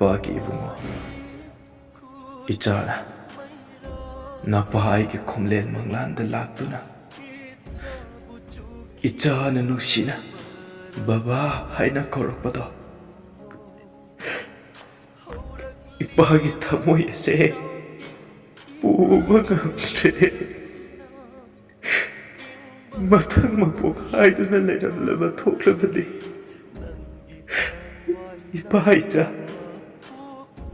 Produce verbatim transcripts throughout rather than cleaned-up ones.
ꯏꯄꯥꯒꯤ ꯏꯕꯨꯡꯉꯣ, ꯏꯆꯥꯅ ꯅꯄꯥ ꯑꯩꯒꯤ ꯈꯣꯝꯂꯦꯟ ꯃꯪꯂꯥꯟꯗ ꯂꯥꯛꯇꯨꯅ ꯏꯆꯥꯅ ꯅꯨꯡꯁꯤꯅ "ꯕꯕꯥ" ꯍꯥꯏꯅ ꯀꯧꯔꯛꯄꯗꯣ, ꯏꯄꯥꯒꯤ ꯊꯃꯣꯏ ꯑꯁꯦ ꯄꯨꯕ ꯉꯝꯗ꯭ꯔꯦ꯫ ꯃꯊꯪ ꯃꯄꯣꯛ ꯍꯥꯏꯗꯨꯅ ꯂꯩꯔꯝꯂꯕ ꯊꯣꯛꯂꯕꯗꯤ, ꯏꯄꯥ ꯏꯆꯥ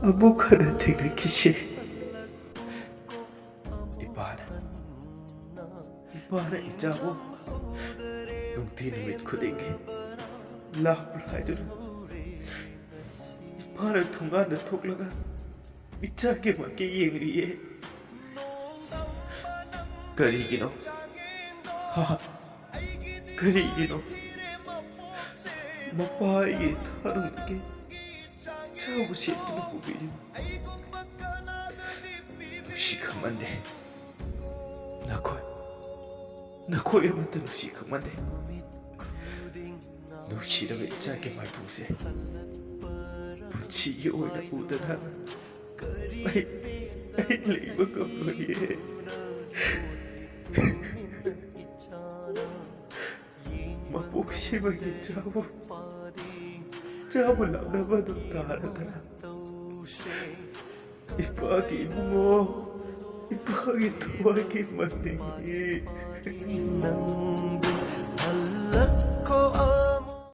ꯑꯃꯨꯛ ꯍꯟꯅ ꯊꯦꯡꯅꯈꯤꯁꯤ꯫ ꯏꯄꯥꯅ, ꯏꯄꯥꯅ ꯏꯆꯥꯕꯨ ꯅꯨꯡꯇꯤ ꯅꯨꯃꯤꯠ ꯈꯨꯗꯤꯡꯒꯤ ꯂꯥꯛꯄ꯭ꯔꯥ ꯍꯥꯏꯗꯨꯅ, ꯏꯄꯥꯅ ꯊꯣꯡꯒꯥꯟꯗ ꯊꯣꯛꯂꯒ ꯏꯆꯥꯒꯤ ꯃꯥꯏꯀꯩ ꯌꯦꯡꯂꯤꯌꯦ꯫ ꯀꯔꯤꯒꯤꯅꯣ? ꯍꯥ? ꯀꯔꯤꯒꯤꯅꯣ? ꯃꯄꯥꯒꯤ ꯊꯥꯔꯨꯗꯒꯤ ꯏꯆꯥꯕꯨ ꯁꯦꯠꯇꯨꯅ ꯄꯨꯕꯤꯔꯤꯕ ꯅꯨꯡꯁꯤ ꯈꯪꯃꯟꯗꯦ꯫ ꯅꯈꯣꯏ, ꯅꯈꯣꯏ ꯑꯃꯠꯇ ꯅꯨꯡꯁꯤ ꯈꯪꯃꯟꯗꯦ꯫ ꯅꯨꯡꯁꯤꯔꯕ ꯏꯆꯥꯒꯤ ꯃꯥꯏꯊꯣꯡꯁꯦ ꯄꯨꯟꯁꯤꯒꯤ ꯑꯣꯏꯅ ꯎꯗꯅ ꯑꯩ, ꯑꯩ ꯂꯩꯕ ꯉꯝꯂꯣꯏꯌꯦ꯫ ꯃꯄꯣꯛꯁꯤꯃꯒꯤ ꯆꯥꯕ, ꯆꯥꯕ ꯂꯥꯛꯅꯕ ꯑꯗꯨꯝ ꯇꯥꯔꯗꯅ꯫ ꯏꯄꯥꯒꯤ ꯏꯕꯨꯡꯉꯣ, ꯏꯄꯥꯒꯤ ꯊꯋꯥꯏꯒꯤ ꯃꯅꯤꯡ꯫ ꯅꯪꯕꯨ ꯍꯜꯂꯛꯈꯣ